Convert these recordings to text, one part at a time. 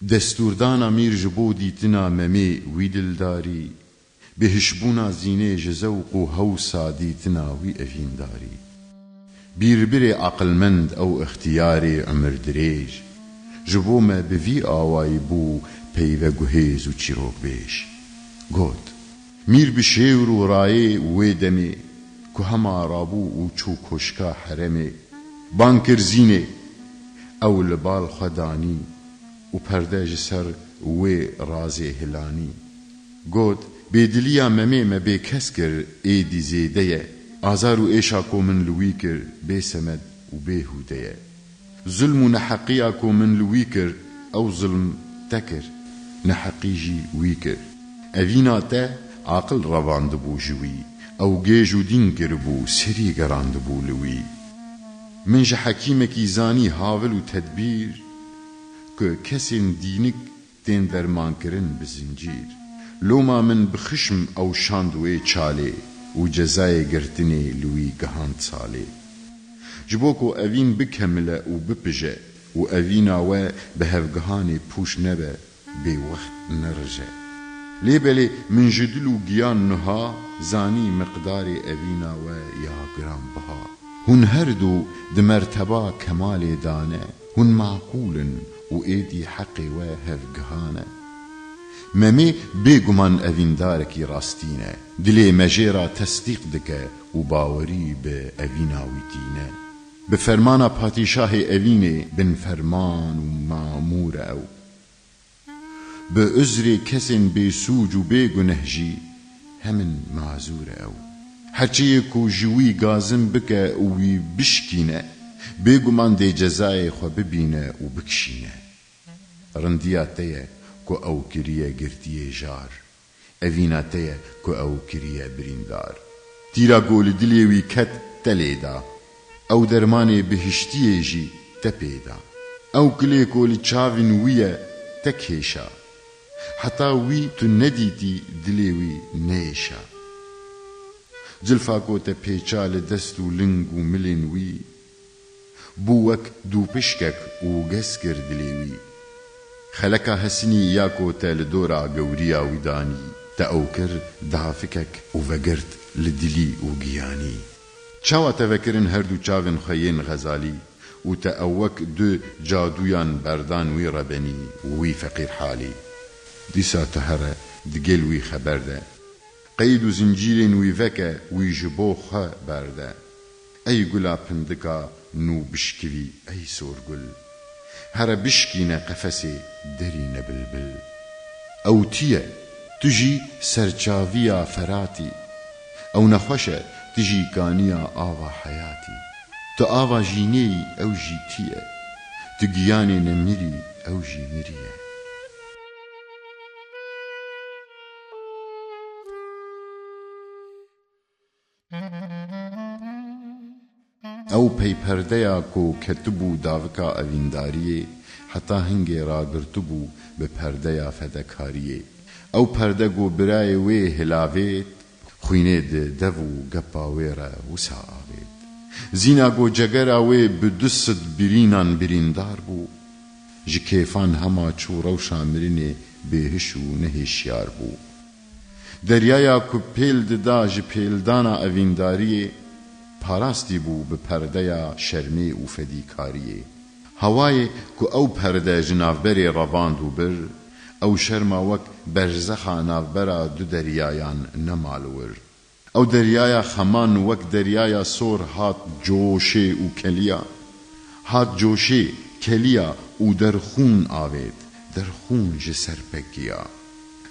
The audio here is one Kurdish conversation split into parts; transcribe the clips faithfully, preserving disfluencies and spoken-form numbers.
Destûrdana mîr ji bo dîtina Memê wî dildarî, bêhişbûna Zînê ji zewq û hewsa dîtina wî evîndarî. Bîrbirê aqilmend ew extiyarê umir dirêj, ji bo me bi vî awayî bû peyve guhêz û çîrokbêj. Got, Mîr bi şêwr û rayê wê demê ku hema rabû û çû koşka heremê, bang kir Zînê, ew li bal xwe danî û perde ji ser wê razê hilanî. Got, Bêdiliya Memê me bêkes kir, êdî zêde ye. Azar û êşa ku min li wî kir, bê semed û bêhûde ye. Zulm û neheqiya ku min li wî kir, ew zulm te kir, neheqî jî wî kir. Evîna te aqil revandibû ji wî, ew gêj û dîn kiribû, serî gerandibû li wî. Min ji hekîmekî zanî havil û tedbîr, ku kesên dînik tên dermankirin bi zincîr. Loma min bi xişm ew şand wê çalê û cezayê girtinê li wî gihand salê. Ji bo ku evîn bikemile û bipije û evîna we bi hevgihanê pûç nebe, bêwext nerije. Lê belê min ji dil û giyan nuha zanî miqdarê evîna we ya giranbiha. Hûn her du di merteba kemalê dane, hûn maqûl in û êdî heqê we hevgihan e. Memê bêguman evîndarekî rastîn e, dilê me jê re tesdîq dike û bawerî bi evîna wî tîne. Bi fermana padîşahê evînê binferman û mamûr e ew. Bi uzrê kesên bêsûc û bêguneh jî hemin mazûr e ew. Her çiyê ku ji wî gazim bike û wî bişkîne, bêguman dê cezayê xwe bibîne û bikişîne. Rindiya te ye ku ew kiriye girtiyê jar. Evîna te ye ku ew kiriye birîndar. Tîra ku li dilê wî ket, te lê da. Ew dermanê bihiştiyê jî te pê da. Ew kilê ku li çavên wî ye, te kêşa. Heta wî tu nedîtî, dilê wî neêşa. Cilfa ku te pêça li dest û ling û milên wî, bû wek dûpişkek û gez kir dilê wî. Xeleka hesinî ya ku te li dora gewriya wî danî, te ew kir dafikek û vegirt li dilî û giyanî. Çawa te vekirin her du çavên xwe yên xezalî û te ew wek du cadûyan berdan wî rebenî û wî feqîrhalî? Dîsa tu here di gel wî xeber de. Qeyd û zincîrên wî veke, wî ji bo xwe berde. Ey gula pindika nû bişkivî, ey sorgul. Here bişkîne qefesê derîne bilbil. Ew tu ye, tu jî serçaviya Feratî. Ew nexweş e, tu jî kaniya ava heyatî. Tu ava jînê yî, ew jî tu ye. Tu giyanê nemirî, ew jî miriye. Ew peyperdeya ku ketibû davika evîndariyê, heta hingê ragirtibû bi perdeya fedekariyê. Ew perde ku birayê wê hilavêt, xwînê di dev û gepa wê re wisa avêt. Zîna ku cegera wê bi du sed birînan birîndar bû, ji kêfan hema çû rewşa mirinê bêhiş û nehêşyar bû. Deryaya ku pêl dida ji pêldana evîndariyê, parastî bû bi perdeya şermê û fedîkariyê. Hewayê ku ew perde ji navberê revand û bir, ew şerma wek berzexa navbera du deryayan nema li wir. Ew deryaya xeman wek deryaya sor hat coşê û keliya. Hat coşê, keliya û derxûn avêt, derxûn ji ser pekiya.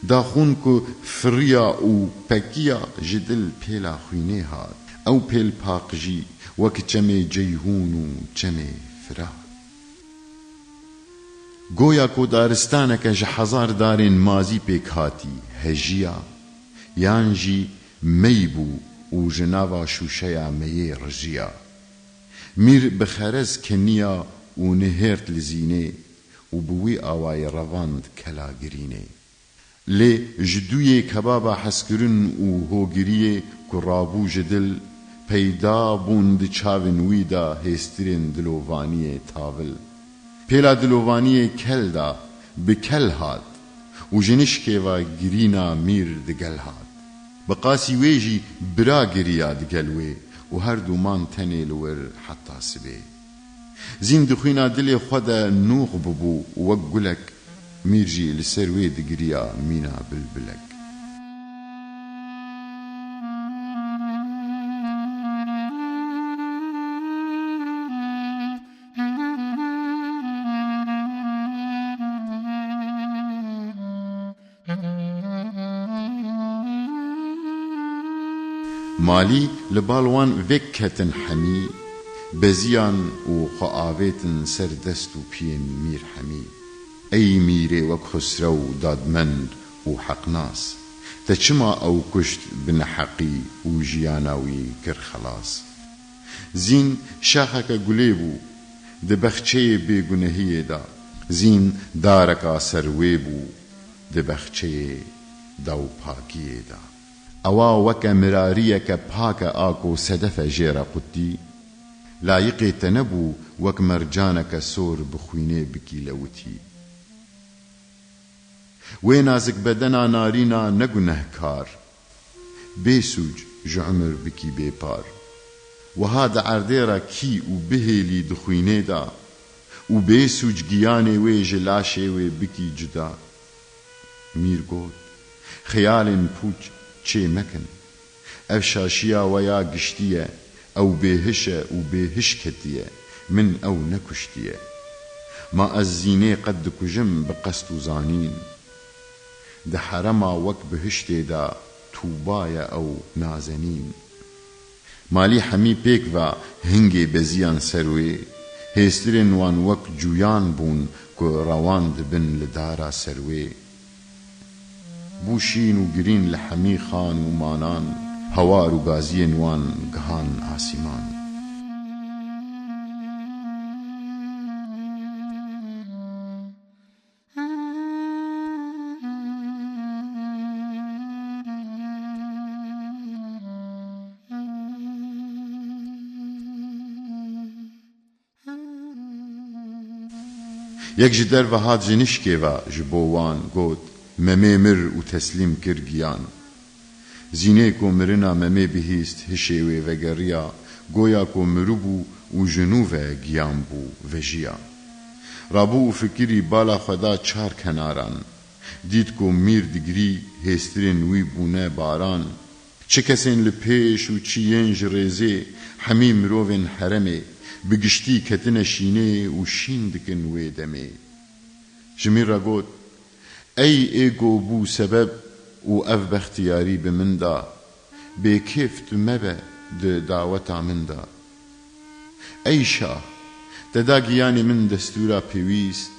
Daxûn ku firiya û pekiya ji dil pêla xwînê hat. Ew pêl paqijî wek çemê Ceyhûn û çemê Firat. Goya ku daristaneke ji hezar darên mazî pêk hatî hejiya, yan jî mey bû û ji nava şûşeya meyê rijiya. Mîr bi xerez keniya û nihêrt li zînê û bi wî awayî revand kela girînê. Lê ji duyê kebaba hezkirin û hogiriyê ku rabû ji dil, peyda bûn di çavên wî de hêstirên dilovaniyê tavil. Pêla dilovaniyê kel da, bi kel hat û ji nişkê ve girîna mîr digel hat. Bi qasî wê jî bira giriya digel wê û her du man tenê li wir heta sibê. Zîn di xwîna dilê xwe de nûx bibû û wek gulek, mîr jî li ser wê digiriya mîna bilbilek. Malî li bal wan vêk ketin hemî, beziyan û xwe avêtin ser dest û piyên mîr hemî. Ey mîrê wek Xusrew dadmend û heqnas, te çima ew kuşt bi neheqî û jiyana wî kir xelas? Zîn şaxeke gulê bû di bexçeyê bêgunehiyê de. Zîn dareka ser wê bû di bexçeyê dawpakiyê de. Ewa weke mirariyeke pak e a ku sedef e jê re qutî, layiqê te nebû wek mercaneke sor bi xwînê bikî lewitî. Wê nazik bedena narîna ne gunehkar, bê sûc ji umir bikî bêpar. Wiha di erdê re kî û bihêlî di xwînê de û bê sûc giyanê wê ji laşê wê bikî cuda. Mîr got, xeyalên pûç çê mekin. Ev şaşiya we ya giştî ye, ew bêhiş e û bêhiş ketiye, min ew nekuştiye. Ma ez zînê qet dikujim bi qest û zanîn? Di herema wek bihiştê de tûba ye ew nazenîn. Malî hemî pêk ve hingê beziyan ser wê, hêstirên wan wek cuyan bûn ku rewan dibin li dara ser wê. Bû şîn û girîn li hemî xan û manan, hewar û gaziyên wan gihan asîman. Yek ji derve hat ji nişkê ve ji bo wan got, Memê mir û teslîm kir giyan. Zînê ku mirina Memê bihîst, hişê wê vegeriya, goya ku miribû û ji nû ve giyan bû, vejiya. Rabû û fikirî bala xwe da çar kenaran. Dît ku mîr digirî, hêstirên wî bûne baran. Çi kesên li pêş û çi yên ji rêzê, hemî mirovên heremê, bi giştî ketine şînê û şîn dikin wê demê. Ji mîr re got, Ey ê ku bû sebeb û ev bextiyarî bi min da, bêkêf tu mebe di daweta min de. Ey şah, te da giyanê min destûra pêwîst,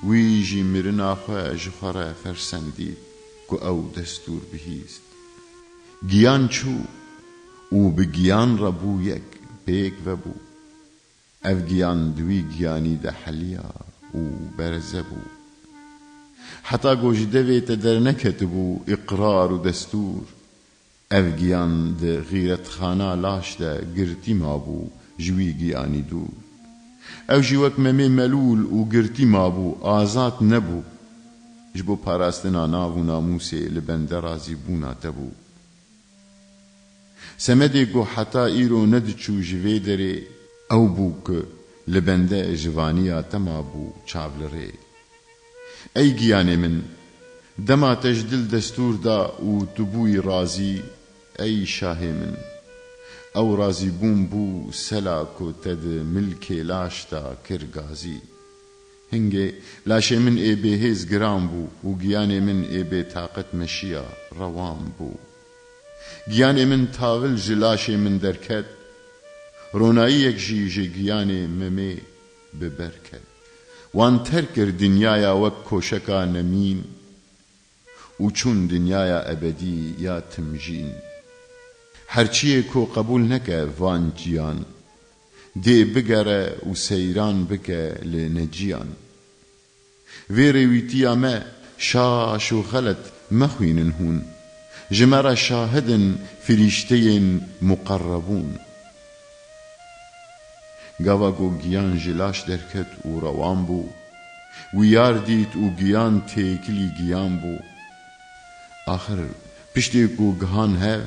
wî jî mirina xwe ji xwe re fersendî ku ew destûr bihîst. Giyan çû û bi giyan re bû yek, pêk vebû. Ev giyan di wî giyanî de heliya û berze bû. Heta ku ji devê te derneketibû îqrar û destûr, ev giyan di xîretxana laş de girtî mabû, ji wî giyanî dûr. Ew jî wek Memê melûl û girtî mabû, azad nebû. Ji bo parastina nav û namûsê li bende razîbûna te bû. Semedê ku heta îro nediçû ji vê derê, ew bû ku li bende ji vaniya te mabû çav li rê. Ey giyanê min, dema te ji dil destûr da û tu bûyî razî, ey şahê min, ew razîbûn bû sela ku te di milkê laş de kir gazî. Hingê laşê min ê bêhêz giran bû û giyanê min ê bêtaqet meşiya, rewan bû. Giyanê min tavil ji laşê min derket, ronayiyek jî ji giyanê Memê bi ber ket. Wan terk kir dinyaya wek koşeka nemîn û çûn dinyaya ebedî ya timjîn. Her çiyê ku qebûl neke van ciyan, dê bigere û seyran bike li neciyan. Vê rêwîtiya me şaş û xelet mexwînin hûn. Ji me re şahid in firîşteyên muqerrebûn. Gava ku giyan ji laş derket û rewan bû, Wî yar dît û giyan têkilî giyan bû. Axir piştê ku gihan hev,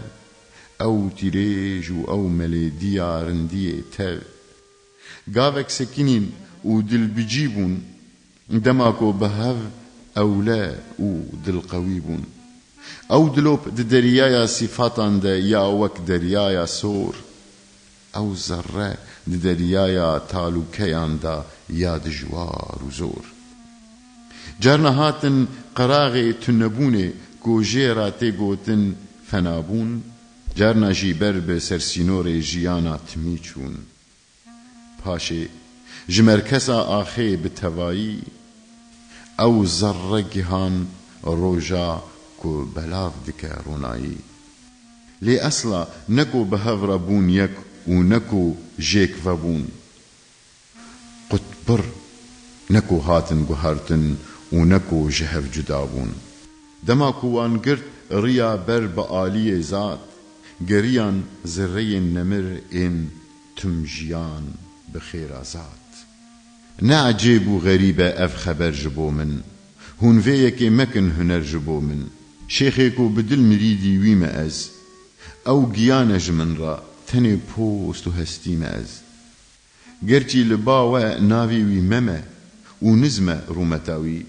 ew tîrêj û ew melêdiya rindiyê tev. Gavek sekinîn û dilbicî bûn, dema ku bi hev ewle û dilqewî bûn. Ew dilop di deryaya sîfatan de ya wek deryaya sor, ew zerre di deryaya talûkeyan de ya dijwar û zor. Carna hatin qeraxê tunebûnê ku jê re tê gotin fenabûn, carna jî ber bi sersînorê jiyana timî çûn. Paşê ji merkeza axê bi tevayî, ew zerre gihan roja ku belav dike ronayî. Lê esla ne ku bi hev re bûn yek û ne ku jêk vebûn. Qutbir ne ku hatin guhertin û ne ku ji hev cuda bûn. Dema ku wan girt riya ber bi aliyê zat, geriyan zirreyên nemir ên tim jiyan bi xêra zat. Ne ecêb û xerîb e ev xeber ji bo min. Hûn vê yekê mekin huner ji bo min. Şêxê ku bi dil mirîdî wî me ez. Ew giyan e ji min re, tenê post û hestî me ez. Gerçî li ba we navê wî Mem e û nizm e rûmeta wî,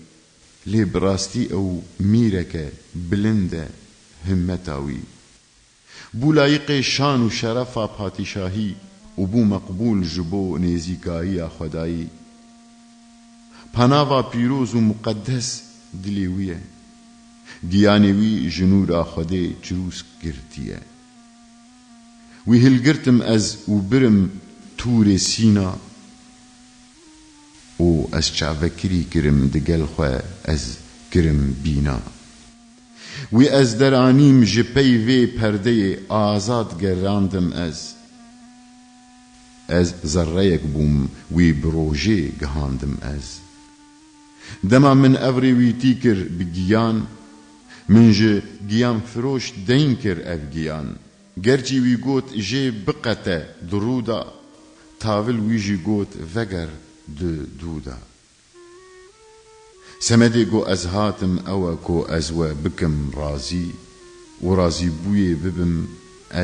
lê bi rastî ew mîrek e, bilind e himmeta wî. Bû layiqê şan û şerefa padîşahî û bû meqbûl ji bo nêzîkayiya Xwedayî. Panava pîroz û muqeddes dilê wî ye. Giyanê wî ji nûra Xwedê çirûsk girtiye. Wî hilgirtim ez û birim Tûrê Sîna û ez çavekirî kirim digel xwe ez kirim bîna. Wî ez deranîm ji pey vê perdeyê azad gerandim ez. Ez zerreyek bûm wî bi rojê gihandim ez. Dema min ev rêwîtî kir bi giyan, min ji giyanfiroş deyn kir ev giyan. Gerçî wî got jê biqete di rû de, tavil wî jî got veger di dû de. Semedê ku ez hatim ew e ku ez we bikim razî û razîbûyê bibim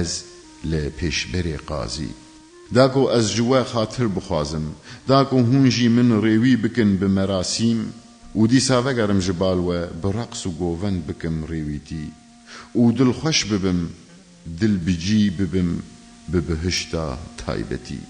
ez li pêşberê qazî. Da ku ez ji we xatir bixwazim, da ku hûn jî min rêwî bikin bi merasîm û dîsa vegerim ji bal we bi reqs û govend bikim rêwîtî û dilxweş bibim, dilbicî bibim bi bihişta taybetî.